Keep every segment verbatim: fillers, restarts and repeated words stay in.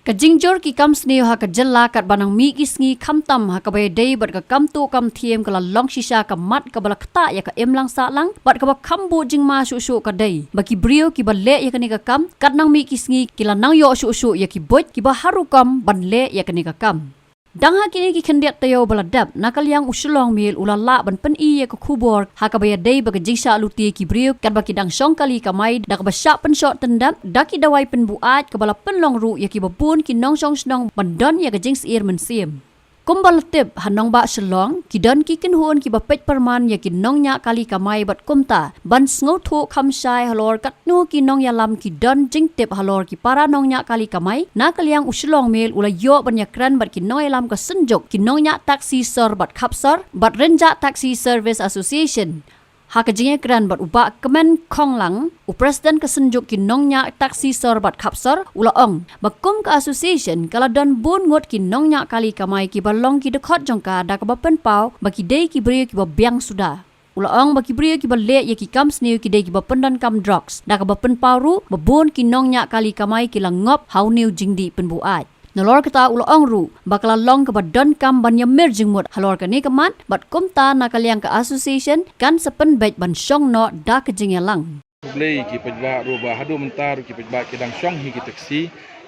Ka jingjur ki kam sniew ha ka jylla katba nang mih ki sngi khamtam ha kaba ïadei bad ka kam tuh kam thiem ka la long shisha ka mat kaba la ktah ïa ka imlang sahlang bad kaba kham buh jingma shuh shuh ka dei ba ki briew kiba leh ïa kane ka kam kat nang mih ki sngi ki la nang ïoh shuh shuh ïa ki buit kiba har rukom ban leh ïa kane ka kam. Dang ha kine ki khyndiat taïew ba la dep na ka liang u Shillong Mail u la lah ban pyni ïa ka khubor ha kaba ïadei bad ka jingshah lute ki briew katba ki dang shong kali kamai da kaba shah pynshoh tyndep da ki dawai pynbuaid kaba la pynlong ruh ïa kiba bun ki nongshong shnong ban don ïa ka jingsyier mynsiem. Kumba la tip ha nongbah Shillong ki don ki kynhun kiba peit pyrman ïa ki nongñiah kali kamai bad kumta ban sngewthuh kham shai halor katno ki nongïalam ki don jingtip halor ki para nongñiah kali kamai, na ka liang u Shillong Mail u la ïoh ban ïakren bad ki nongïalam ka Synjuk ki nongñiah taxi sor bad khapsor bad Rynjah Taxi Service Association. Ha ka jingïakren bad u Bah Kmen Khonglang, u President ka Synjuk ki nongñiah taxi sor bad khapsor, u la ong ba kum ka association ka la don bun ngut ki nongñiah kali kamai kiba long ki dkhot jong ka da kaba pynpaw ba ki dei ki briew kiba biang suda. U la ong ba ki briew kiba leh ïa ki kam sniew ki dei kiba pyndonkam drugs da kaba pynpaw ruh ba bun ki nongñiah kali kamai ki la ngop ha une u jingdih pynbuaid. Nalor kata u la ong ruh ba ka la long kaba donkam ban ïamir jingmut halor kane ka mat bad kumta na ka liang ka association kan sa pynbeit ban shong noh da ka jingïalang. Khublei ki paidbah ruh ba haduh mynta ruh ki paidbah ki dang shong hi ki taxi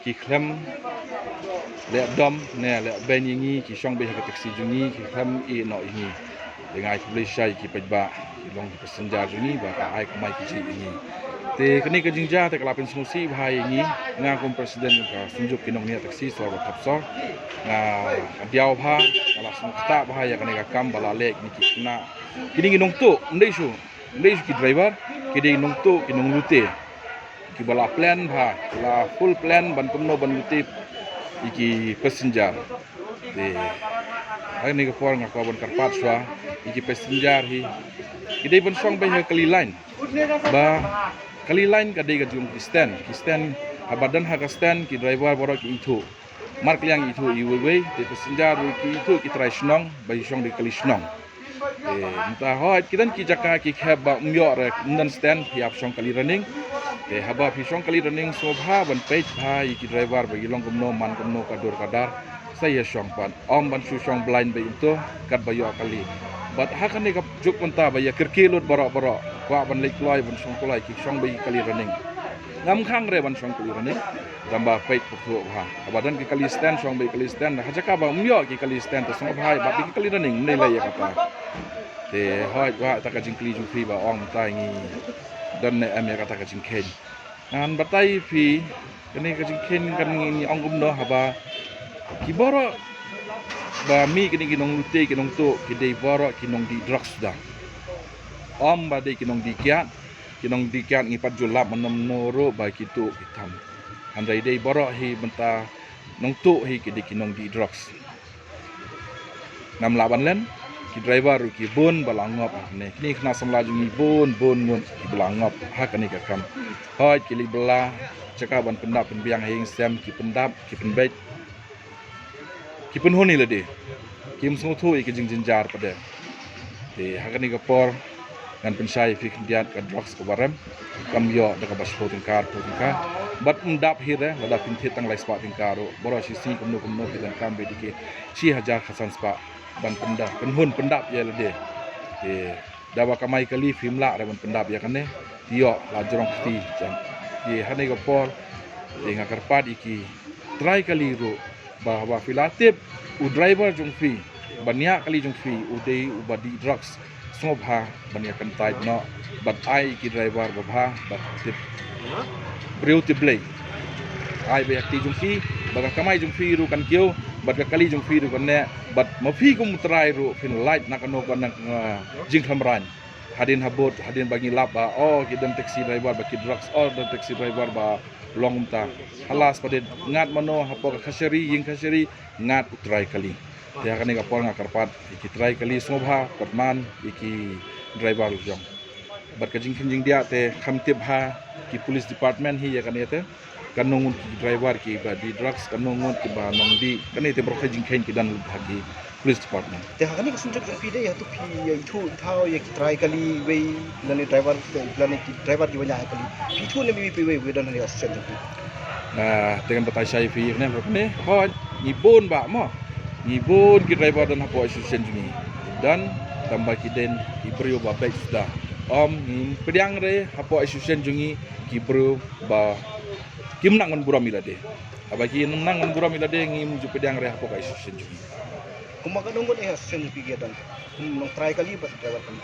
ki khlem leh dom ne leh beiñ ïa ngi, ki shong beit ha ka taxi jong ngi, ki khlem ïeh noh ïa ngi. Te nga ai khublei shai ki paidbah ki long ki passenger jong ngi ba ka ai kamai ki jingïeit ïa ngi. Te kane ka jingjia te ka la pynsngewsih bha ïa ngi. Nga kum president ka Synjuk ki nongñiah taxi sor bad khapsor, nga diaw bha, nga la sngewthuh bha ïa kane ka kam ba la leh kine ki khynnah, kine ki nongtuh, ym dei shuh, ym dei shuh ki driver, ki dei nongtuh, ki nonglute kiba la plan bha, la full plan ban kumno ban lute ïa ki passenger. Te ha kane ka por nga kwah ban kyrpad shuwa ïa ki passenger hi, ki dei ban shong beit ha ka kali line. Ba kali line ka dei ka jong ki stand, ki stand, haba don ha ka stand ki driver baroh ki ithuh. Markylliang ithuh iwei iwei, te passenger ruh ki ithuh ki trai shnong ba i shong da ka kali shnong. Te mynta hooid ki don ki jaka ki khep ba ym ïoh re, ym don stand, phi hap shong kali running. Te haba phi shong kali running sngewbha ban peit bha ïa ki driver ba ki long kumno, man kumno ka dur ka dar. Sa ïa shong pat, ym ban shu shong blind beit kumto katba ïoh kali. Bad ha kane ka juk mynta ba ïa kyrkieh lut baroh baroh, kwah ban leit kloi ban shong kloi, ki shong beit ki kali running. Ngam khang re ban shong kali running. Tangba peit pyrkhat bha. Haba don ki kali stand, shong beit kali stand. Ha jaka ba ym ïoh ki kali stand te sngewbha bad ki kali running, ym dei lei ïa kata. Te hooid, wat kata ka jingkylli jong phi ba ong mynta ngi don ne em ïa kata ka jingkheiñ. Ngan batai phi, kane ka jingkheiñ kan ngi ong kumno haba ki baroh ba mih kine ki nonglute ki nongtuh ki dei baroh ki nongdih drugs da. Ym ba dei ki nongdih kiad, ki nongdih kiad ngi pat ju lap mynno mynno ruh ba ki tuh ki tham. Hynrei dei baroh hi mynta nongtuh hi ki dei ki nongdih drugs. Ngam lah ban len, ki driver ruh ki bun ba la ngop ha kane. Kine khynnah samla jong ngi bun bun ngut kiba la ngop ha kane ka kam. Hooid ki leit bylla, jaka ban pyndap pynbiang ha ïing sem ki pyndap ki pynbeit. Ki pynhun ïa lade, kim sngewthuh ïa ki jingjynjar pat de. Te ha kane ka por ngan pynshai ïa phi khyndiat, ka drugs kaba rem kam ïoh da kaba shiphew tyngka, arphew tyngka. Bad ym dap hi re, lada phin thied tang lai spah tyngka ruh, baroh shi sngi kumno kumno phi donkam beit ïa ki shi hajar khatsan spah ban pyndap, pynhun pyndap ïa lade. Te da ba kamai kali phim lah re ban pyndap ïa kane, te ïoh la jrong kti jan. Te ha kane ka por te nga kyrpad ïa ki trai kali ruh ba haba phi la tip u driver jong phi ba ñiah kali jong phi u dei uba dih drugs, sngewbha ban ïa kyntait noh bad ai ïa ki driver ba bha bad tip briew tip Blei. Ai ba ïa kti jong phi ba ka kamai jong phi ruh kan kiew bad ka kali jong phi ruh kan neh, bad ma phi kum u trai ruh phin lait na kano kano ka jingkhlem raiñ. Hadien habud, hadien ba ngi lap ba, oh, ki don taxi driver ba ki drugs, oh, don taxi driver ba long kumta. Halas, pat de ngat mano hapoh ka Khashari, ïing Khashari, ngat u trai kali. Te ha kane ka por nga kyrpad ïa ki trai kali sngewbha pat man ïa ki driver la jong. Bad ka jingkheiñ jingdiah te kham tip ha ki police department hi ïa kane te. Katno ngut ki driver kiba dih drugs, katno ngut kiba nongdih. Kane te baroh ka jingkheiñ ki don ha ki police department. Te ha kane ka Synjuk jong phi de, ïa tu phi ïa ithuh thaw ïa ki trai kali wei lane driver, lane ki driver kiba ñiah kali. Phi ithuh ne mih phi wei wei don ha kane ka association jong phi? Nga te ngan batai shai phi ne, ne, hoi, ngi bun ba mo. Ngi bun ki driver don hapoh association jong ngi. Don tang ba ki don ki briew ba beit suda. Ym, ngi pdiang re hapoh association jong ngi ki briew ba kim nang ban burom ïa lade. Haba kim nang ban burom ïa lade, ngim ju pdiang re hapoh ka association jong ngi. Kumba ka nongbud eh association jong phi ki don. Kum nongtrai kali bad driver kali.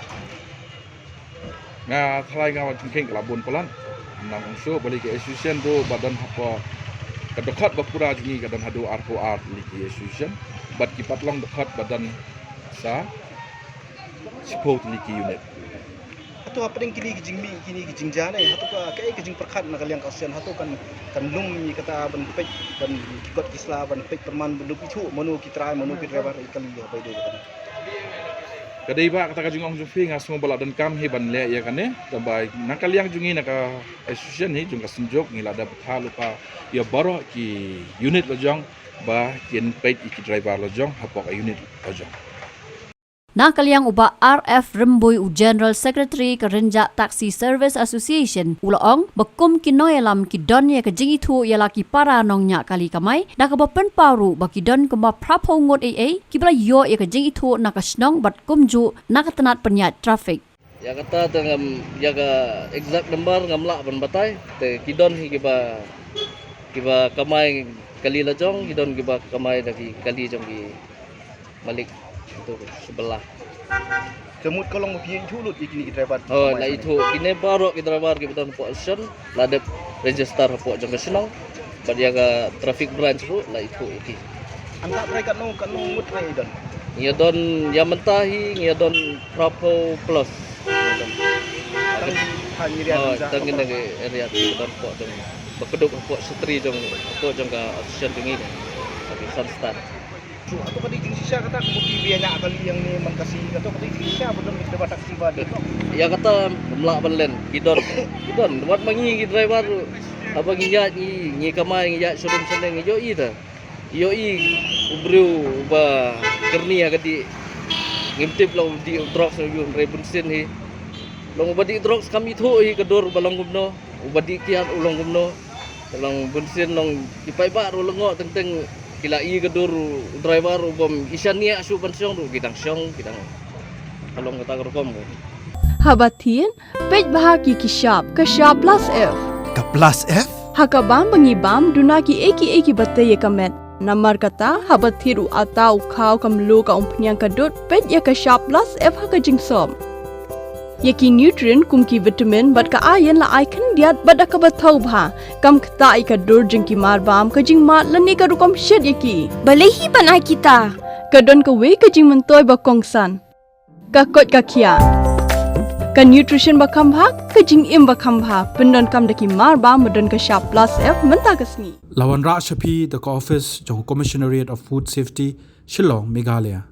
Nga tharai nga wan jingkheiñ ka la bun palat. Nang ong shuh balei ka association ruh ba don hapoh ka dkhot ba pura jong ngi ka don haduh arphew ar tylli ki association. Bad ki pat long dkhot ba don sa shiphew tylli ki unit. Hato hapdeng kine ki jingmih, kine ki jingja ne, hato ka, kaei ka jingpyrkhat na ka liang ka association, hato kan, kan lum ïa kata ban peit, ban ki kot ki sla ban peit pyrman ban dup ithuh mano ki trai, mano ki driver ïa kali ïa bai dei kata. Ka dei ba kata ka jingong jong phi, nga sngew ba la donkam hi ban leh ïa kane, tang ba na ka liang jong ngi na ka association hi jong ka Synjuk ngi la da bthah lypa ïa baroh ki unit la jong ba kin peit ïa ki driver la jong hapoh ka unit la jong. Na ka liang u Bah R F Rymbui, u General Secretary ka Rynjah Taxi Service Association, u la ong ba kum ki nongïalam ki don ïa ka jingithuh ïa la ki para nongñiah kali kamai, da kaba pynpaw ruh ba ki don kumba phraphew ngut ei ei kiba la ïoh ïa ka jingithuh na ka shnong bad kumjuh na ka tnat pynïaid traffic. Ïa kata te ngam, ïa ka exact number ngam lah ban batai, te ki don hi kiba, kiba kamai kali la jong, ki don kiba kamai da ki kali jong ki malik tu sebelah. Ka mut ka long ba phi ïathuh lut ïa kine ki driver? Oh, la ithuh. Kine baroh ki driver kiba don hapoh association la dep register hapoh jong ka shnong. Bad ïa ka traffic branch ruh la ithuh ïa ki. Anta trai katno, katno ngut trai don? Ngi don ïa mynta hi, ngi don phraphew plus. Tang ha area, oh, tang ha area ki don hapoh jong, ba kdup hapoh shatri jong, hapoh jong ka association jong ngi. Ka San Stan. Hato ka dei jingshisha kata ka mut ki biang ïa kali ïa ngi man ka si, hato ka dei jingshisha ba don ki driver taxi ba dei? Ïa kata ngam lah ban len, ki don, ki don. Wat ma ngi ki driver, haba ngi ïaid ngi, ngi kamai ngi ïaid shadem shaneng ngi ïohi da. Ïohi u briew uba kyrni ha ka dih. Ngim tip long u dih u drugs ne u aiu, hynrei bunsien hi long uba dih drugs kam ithuh hi ka dur ba long kumno, uba dih kiad u long kumno. Ka long bunsien long ki paidbah ruh lyngngoh teng teng ki la i ka dur u driver u bym i shaniah shuh ban shong ruh ki dang shong ki dang. Ka long kata ka rukom. Haba thied, peit bha ki ki shap, ka shap plus F. Ka plus F? Ha ka bam ba ngi bam, duna kiei kiei kiba tei ïa ka met. Namar kata, haba thied u atta u khaw ka mluh ka umphniang ka dud, peit ïa ka shap plus F ha ka jingsop. Ïa ki nutrient kum ki vitamin bad ka iron la ai khyndiat bad da kaba thaw bha. Kam ktah ïa ka dur jong ki mar bam, ka jingmad lane ka rukom shet ïa ki. Balei hi ban ai kita? Ka don kawei ka jingmyntoi ba kongsan. Ka koit ka khiah. Ka nutrition ba kham bha, ka jingim ba kham bha. Pyndonkam da ki mar bam ba don ka shap plus F mynta ka sngi. La wanrah sha phi da ka office jong Commissionerate of Food Safety, Shillong, Meghalaya.